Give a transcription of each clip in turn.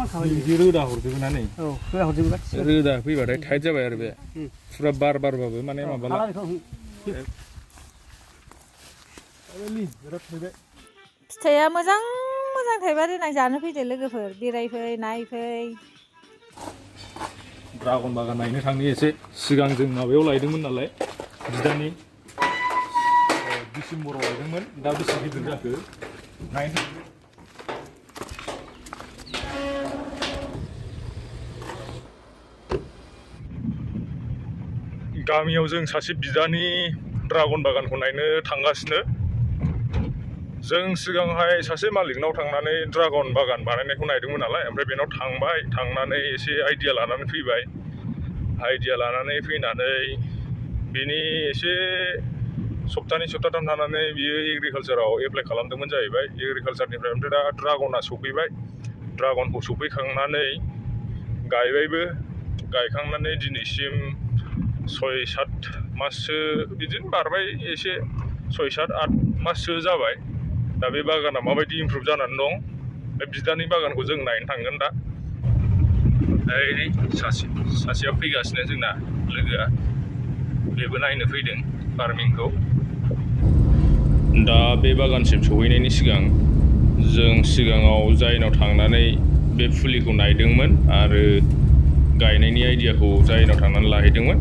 बिदि रोदा हरजोबो ना नै औ रोदा हरजोबो गासिबो रोदा फैबाथाय टाइट जाबाय आरो बे फुरा बार बारबाबो माने माबाला फिथाइया मोजां मोजां थाइबा देनां जानो फैदो लोगोफोर बेरायफै नायफै ड्रागन बागान नायनो थांनि एसे सिगां जों माबायाव लायदोंमोन नालाय बिदानि डिसेम्बराव लायदोंमोन दा बेसे गिदिर जाखो नायनो गामियाव जों सासे बिदानि ड्रागन बागानखौ नायनो थांगासिनो जों सिगांहाय सासे मालिकनाव थांनानै ड्रागन बागान बानायनायखौ नायदोंमोन नालाय ओमफ्राय बेनाव थांनानै एसे आइडिया लानानै फैबाय आइडिया लानानै फैनानै बिनि एसे सप्तानै सप्ताथाम थानानै बियो एग्रिकालसाराव एप्लाइ खालामदोंमोन जाहैबाय एग्रिकालसारनिफ्राय ओमफ्राय दा ड्रागना सफैबाय ड्रागनखौ सफैखांनानै गायबायबो गायखांनानै दिनैसिम 6-7 माससो बिदिनो बारबाय एसे 6-7-8 माससो जाबाय दा बे बागाना माबायदि इमप्रुभ जानानै दं बे बिदानि बागानखौ जों नायनो थांगोन दा ओरै सासेया फैगासिनो जोंना लोगोआ बेबो नायनो फैदों फार्मिंखौ दा बे बागानसिम सहैनायनि सिगां जों सिगाङाव जायनाव थांनानै बे फुलिखौ नायदोंमोन आरो गायनायनि आइडियाखौ जायनाव थांनानै लाहैदोंमोन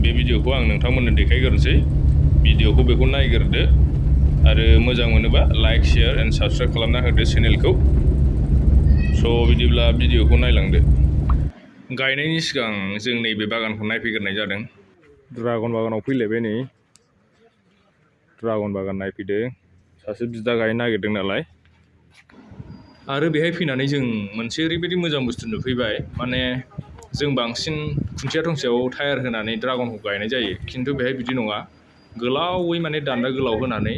बे भिडिअखौ आं नोंथांमोननो देखायग्रोनोसै भिडिअखौ बेखौ नायग्रोदो आरो मोजां मोनोबा लाइक शेयार एन्ड साबस्क्राइब खालामना होदो चेनेलखौ स' बिदिब्ला भिडिअखौ नायलांदो गायनायनि सिगां जों नैबे बागानखौ नायफैग्रोनाय जादों ड्रागन बागानाव फैलायबाय नै ड्रागन बागान नायफैदों सासे बिदा गायनो नागिरदों नालाय आरो बेहाय फैनानै जों मोनसे ओरैबायदि मोजां बुस्थु नुफैबाय माने जों बांसिन खुन्थिया थंसेयाव टायार होनानै ड्रागनखौ गायनाय जायो खिन्थु बेहाय बिदि नङा गोलावै माने दान्दा गोलाव होनानै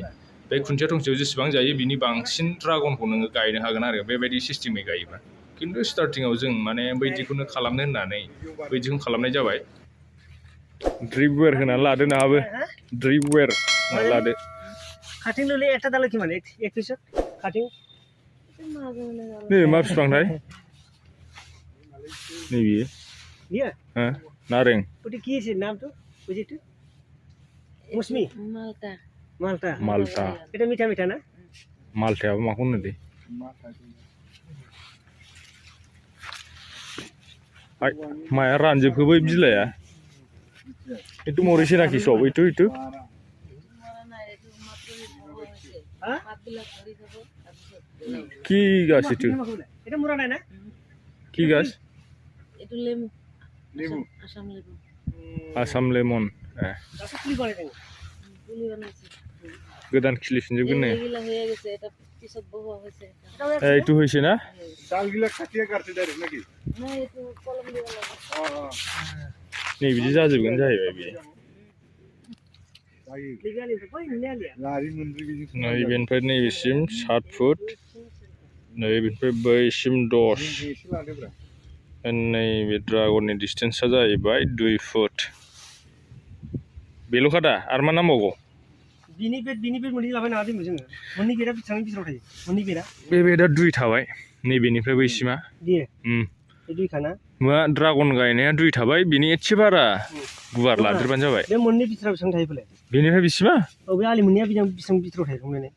बे खुन्थिया थंसेयाव जेसेबां जायो बिनि बांसिन ड्रागनखौ नोङो गायनो हागोन आरो बेबायदि सिस्टेमै गायोबा खिन्थु स्टार्टिङाव जों माने बैदिखौनो खालामनो होननानै बैदिखौनो खालामनाय जाबाय ड्रिपवेर होनानै लादो नोंहाबो ड्रिपवेर होनानै लादो काटिं लुले একটা দালে কি মানে এক পিস কাটিং नै मा बिफांथाय नै बियो ইয়ে नारें ওটা কি আছে নাম তো ওই যেটা মৌসুমি মালটা माल्टा এটা মিঠা মিঠা না माल्टायाबो माखौ होनो दे माया रानजोबखो बै बिलाइआ itu mau resin sob itu কি গাছ itu এটা মুরা নাই না কি গাছ itu lemon লেবু asam lemon asam lemon গাছে ফুল করে দেন ফুলি বানাইছে गोदान खिलिफिनजोबगोन नै এগুলা হয়ে গেছে এটা পিছত বহা হয়েছে এইটো হৈছে না ডালগুলা কাটিয়ে কাটতে ডাইরেক্ট নাকি না একটু কলম দিয়ে লাগা नै बिदि जाजोबगोन जाहैबाय बे লিগালি কই নিলিয়া लारि मोनब्रै बिदि नैबेनिफ्राय नैबेसिम 7 फुट नैबेनिफ्राय बैसिम 10 एसे लादोब्रा नैबे ड्रागननि डिसटेन्सआ जाहैबाय 2 फुट बेल'खा दा आरो मा नांबावगौ बिनि बेद मोननै लाबाय नाङा दिमु जोङो मोननै बेरा बिसांनि बिथराव थायो मोननै बेरा बे बेदा 2 थाबाय नैबेनिफ्राय बैसिमा दे बे 2 खाना मा ड्रागन गायनाया 2 थाबाय बिनि एसे बारा गुवार लादेरबानो जाबाय बे मोननै बिथराव बिसां थायो फले बेनिफ्राय बिसिमा औ बे आलि मोननैया बिसां बिथराव थायो बुंनानै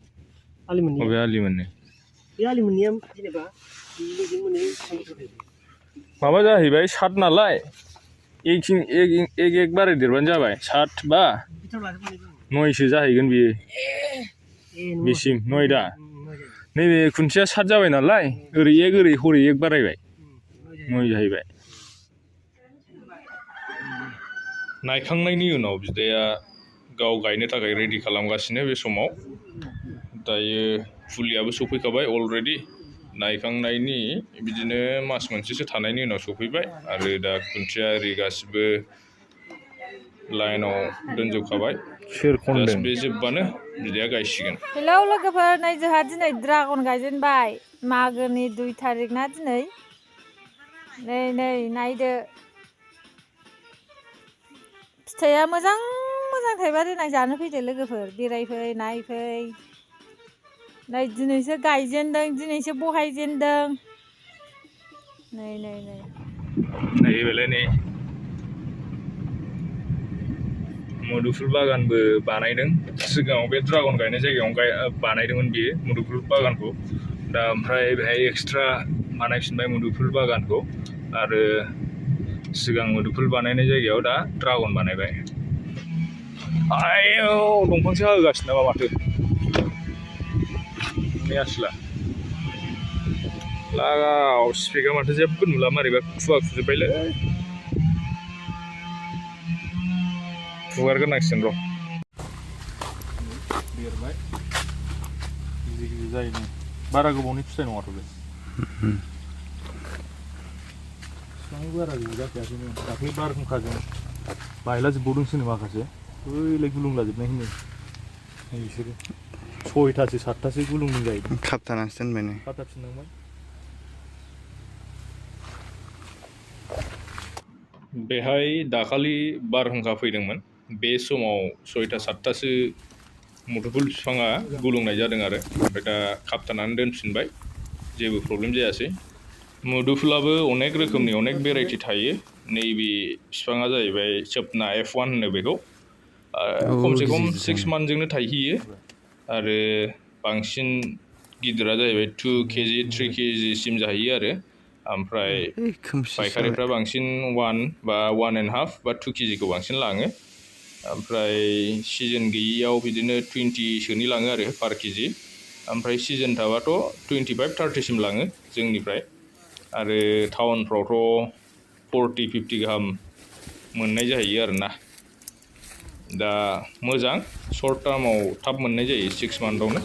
आलि मोननै बबे आलि मोननै बे आलि मोननैया जेनेबा बिनि मोननै बिसां बिथराव थायो माबा जाहैबाय 7 नालाय एक बारायदेरबानो जाबाय 7 बा बिथराव लाजोबनानै 9 सो जाहैगोन बियो बिसिम 9 दा नैबे खुन्थिया 7 जाबाय नालाय ओरै हरै एक बारायबाय 9 जाहैबाय नायखांनायनि उनाव बिदाया गाव गायनो थाखाय रेडि खालामगासिनो बे समाव दायो फुलियाबो सफैखाबाय अलरेडि नायखांनायनि बिदिनो मास मोनसेसो थानायनि उनाव सफैबाय आरो दा खुन्थिया एरि गासिबो लाइनाव दोनजोबखाबाय सोर खनदों बे जोबबानो बिदाया गायसिगोन हेलौ लोगोफोर नै जोंहा दिनै ड्रागन गायजेनबाय मागोनि 2 तारिख ना दिनै नै नायदो फिथाइया मोजां मोजां थाइबा देनां जानो फैदो लोगोफोर बेरायफै नायफै नै दिनैसो गायजेनदों दिनैसो बहायजेनदों नै नै नै नैबेलाय नै मुदुफुल बागानबो बानायदों सिगाङाव बे ड्रागन गायनाय जायगायाव बानायदोंमोन बियो मुदुफुल बागानखौ दा ओमफ्राय बेहाय एक्सट्रा बानायफिनबाय मुदुफुल बागानखौ आरो सिगां मुदुफुल बानायनाय जायगायाव दा ड्रागन बानायबाय आयौ दंफांसो हाहोगासिनो नामा माथो नै आसोला लागाव स्पिका माथो जेबो नुला मारैबा खुवा खुजोब्बायलै फुगारग्रोनांसिगोन र' देरबाय गिदिर गिदिर जायो नै बारा गोबावनि फिथाइ नङाथ' बे बिफाङा बारा गिदिर जाखायाखैनो दाख्लै बारहुंखाजों बायलाजोबबावदोंसोनो माखासे बैलाय गुलुंलाजोबनाय होनो बिसोरो 6थासो 7थासो गुलुंदों जाहैदों खाबथानासो दोनबाय नै खाथाबफिननांबाय बेहाय दाखालि बारहुंखा फैदोंमोन बे समाव 6था 7थासो मुदुफुल बिफाङा गुलुंनाय जादों आरो ओमफ्राय दा खाबथानानै दोनफिनबाय जेबो प्रब्लेम जायासै मुदुफुलाबो अनेक रोखोमनि अनेक भेराइटि थायो नैबे बिफाङा जाहैबाय सपना F1 होनो बेखौ खमसे खम 6 मान्थजोंनो थायहैयो आरो बांसिन गिदिरा जाहैबाय 2 केजि 3 केजिसिम जाहैयो आरो ओमफ्राय पायखारिफ्रा बांसिन 1 बा 1.5 बा 2 केजिखौ बांसिन लाङो ओमफ्राय सिजन गैयियाव बिदिनो 20सोनि लाङो आरो पार केजि ओमफ्राय सिजन थाबाथ' 25-30सिम लाङो जोंनिफ्राय आरो टाउनफ्रावथ' 40-50 गाहाम मोननाय जाहैयो आरोना दा मोजां सर्ट टार्माव थाब मोननाय जायो 6 मान्थआवनो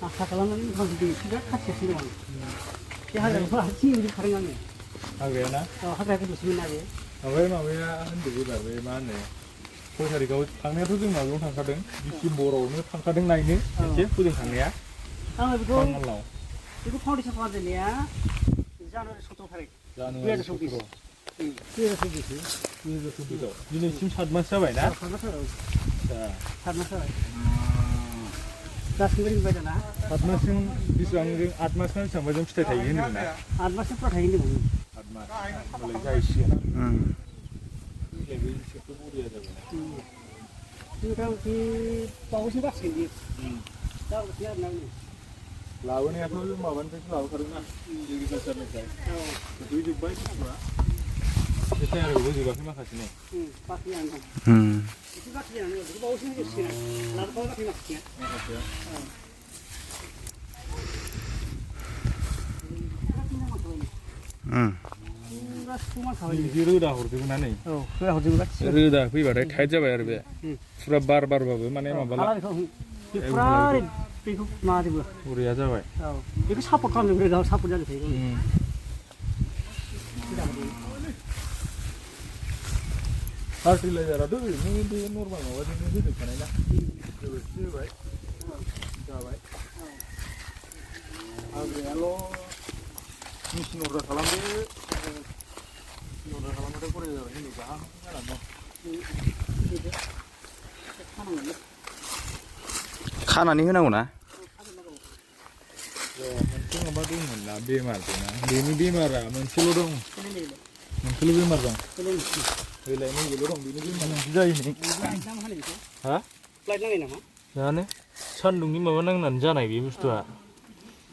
आसा खालामनानै बिराद खाथियावसो दं बे हाग्राखौ हारसिं खादों आङो हाग्राया ना हाग्राया गोदोसोमोन ना बे ओमफ्राय माबाया होनदो एबार बे मा होनो 6 थारिखआव थांनायाथ' जों माबायाव थांखादों डिसेम्बरावनो थांखादों नायनो एसे फोजों थांनाया आङो बेखौ फार्मालाव फाउन्डेसन खालामजेननाया जानुवारि 17 तारिख जानुवारि 2024 दिनैसिम 7 मास जाबाय ना 7 मास जाबाय दासिमबो रिबाय दाना 7 मासजों बेसेबां जों 8 मास ना बेसेबांबा जों फिथाइ थायो होनदों ना 8 माससिम फिथाइ थायो होनदों 8 मास होनबालाय जाहैसिगोन मथा-मथि बावैसो जासिगोन बियो जाबाय आरोना लाबोनायाथ' माबानिफ्रायसो लाबोखादोंना एग्रिकालसारनिफ्राय होजोब्बाय बुस्थुआ बे टायारखौबो होजोबाखै माखासे ने बाखि जानानै दं एसे बाखि जानानै दं बावैसो होजोबसिगोन लाबोखाबाय बाखि माखासेया बिदि रोदा हरजोबो ना नै रोदा हरजोबो गासिबो रोदा फैबाथाय टाइट जाबाय आरो बे फुरा बार बारबाबो माने माबाला फुरा बेखौ माजोबो बरिया जाबाय बेखौ सापर्ट खालामजोबो रोदा सापर्ट जाजोबखायो फार्टिलाइजाराथ' ओरैनो बे नर्माल माबाजोंनो होजोबखानाय ना गोबोरखि होबाय जाबाय हाग्रायाल' मेचिन अर्डार खालामदो मेचिन अर्डार खालामबाथाय बरिया जाबाय नै गाहाम जानानै दं खानानै होनांगौ ना मोनसे माबा दंमोन ना बेमार दंना बेनि बेमारा मोनसेल' दं मोनसेल' बेमार दं होलाय नैबेल' दं बेनि बेमार जायो नै हा जानो सान्दुंनि माबा नांनानै जानाय बे बुस्थुआ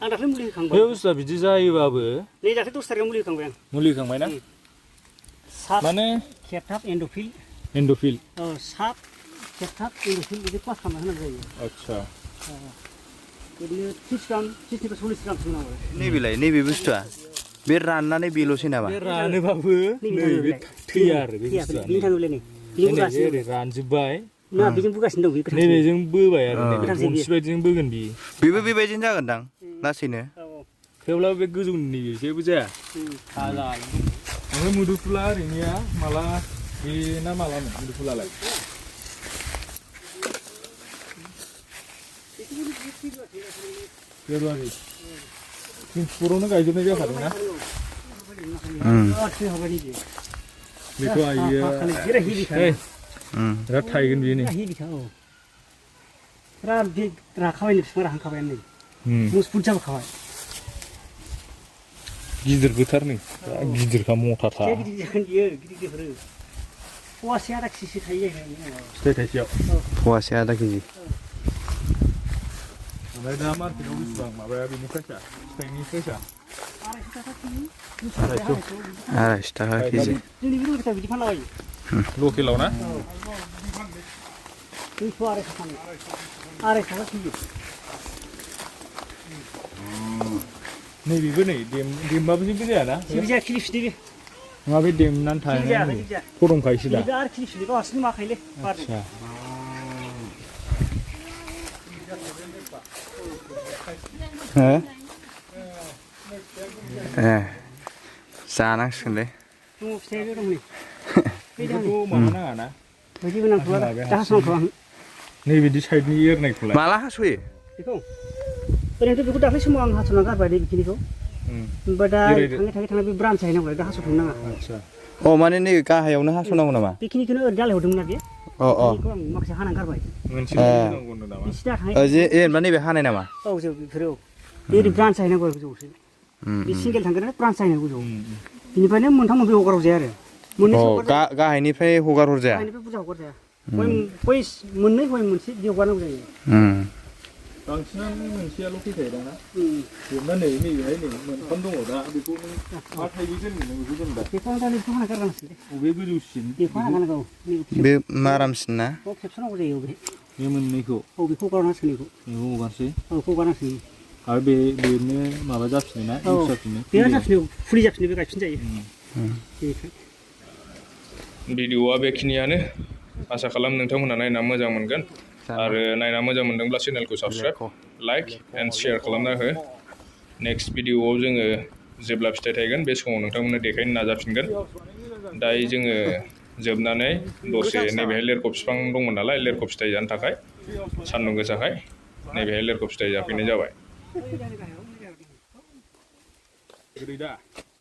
आं दाख्लै मुलि होखांबाय बे बुस्थुआ बिदि जायोबाबो नै दाख्लै 10 तारिखाव मुलि होखांबाय आं मुलि होखांबाय ना माने खेबथाब एन्ड'फिल साब खेबथाब एन्ड'फिल बिदि क्लास खालामना होनांगौ जायो आच्छा बिदिनो 30 ग्राम 30 40 ग्राम होनांगौ नैबेलाय नैबे बुस्थुआ बे राननानै बेल'सै नामा बे रानोबाबो नैबे थैया आरो बे बुस्थुआ बिनि थाखाय नै ओरै रानजोब्बाय ना बेजों बुगासिनो दं नैबेजों बोबाय आरो गनसि बायदिजों बोगोन बियो बेबो बेबायदिनो जागोनदां लासैनो थेवब्लाबो बे गोजौनि नैबे जेबो जाया थाजा ओमफ्राय मुदुफुला ओरैनिया माला बे ना मालामोन मुदुफुलालाय फेब्रुवारि 24आवनो गायजोबनाय जाखादों ना बेखौ आइया बिराद थायगोन बेयो नै बिराद बे राखाबाय बिफां राखांखाबाय नै मुसबुत जाबोखाबाय गिदिरबोथार नै गिदिरखा मथाथार गिदिर गिदिर बियो गिदिर गिदिर फवासे आधा केजिसो थायो जाहैबाय फिथाइ थाइसेयाव फवासे आधा केजि ओमफ्राय दा मार्केटआव बेसेबां माबाया बेनि प्राइसा फिथाइनि प्राइसा 250 थाखा केजि जोंनि बे लकेलाव बिदि फानलाबायो लकेलाव ना 200 250 थाखा केजि नैबेबो नै देमबाबो जेबो जायाना जेबो जाया खिलि फिथाइ बे नङा बे देमनानै थानाय फदंखायोसो दा बिबो आरो खिलि फिथाइ गाव हारसिं माखायोलै आदसा हो ए जानांसिगोनलै दङ फिथाइया बे दं नै बेखौ माबा नाङा ना बिदिबो नांथ'ला दा हासनांथ'आ नैबिदि साइडनि एरनायखौलाय माला हास'यो बेखौ ओरैनोथ' बेखौ दाख्लै समाव आं हास'ना गारबाय दे बेखिनिखौ ओमफ्राय दा थाङै बे ब्रान्स जाहैनांगौ दा हास'थ'नो नाङा आदसा अ माने नै गाहायावनो हास'नांगौ नामा बेखिनिखौनो ओरै दालायहरदोंमोन ना बे अ बेखौ आं माखासे हानानै गारबाय मोनसे नांगौ नामा बिसिना थाङै जे जेनेबा नैबे हानाय नामा औ जों बेफोरो बे ओरै ब्रान्स जाहैनांगौ आरो गोजौआवसो बे सिंगेल थांगोन ब्रान्स जाहैनांगौ गोजौआव बिनिफ्रायनो मोनथाम मोनब्रै हगाराव जाया आरो गाहायनिफ्राय हगार हरजाया गाहायनिफ्राय बुरजा हगार जाया मोननै हय मोनसे बिदि हगारनांगौ जायो बांसिनानो मोनसेयाल' फैखायो दाना जेनेबा नै नैबेहाय नै मोनथाम दङ दा बेखौ नों मा थाइबै दोनगोन नों बेखौ जेनेबा बेखौ आं दा बेखौ हाना गारनांसिगोन बबे गोजौसिन बेखौ हाना गारनांगौ बे मारामसिन ना बेखौ खेबस'नांगौ जायो बे बे मोननैखौ औ बेखौ गारनांसिगोन बेखौ हगारसै औ बेखौ गारनांसिगोन आरो बेनो माबा जाफिनो ना औ जाफिनो बेहा जाफिनो फुलि जाफिनो बे गायफिन जायो भिडिअआ बेखिनियानो आसा खालाम नोंथांमोनहा नायना मोजां मोनगोन आरो नायना मोजां मोनदोंब्ला चेनेलखौ साबस्क्राइब लाइक एन्ड शेयार खालामना हो नेक्स्ट भिडिअआव जोङो जेब्ला फिथाइ थायगोन बे समाव नोंथांमोननो देखायनो नाजाफिनगोन दायो जोङो जोबनानै दसे नैबेहाय लेरख' बिफां दंमोन नालाय लेरख' फिथाइ जानो थाखाय सान्दुं गोसाखाय नैबेहाय लेरख' फिथाइ जाफैनाय जाबाय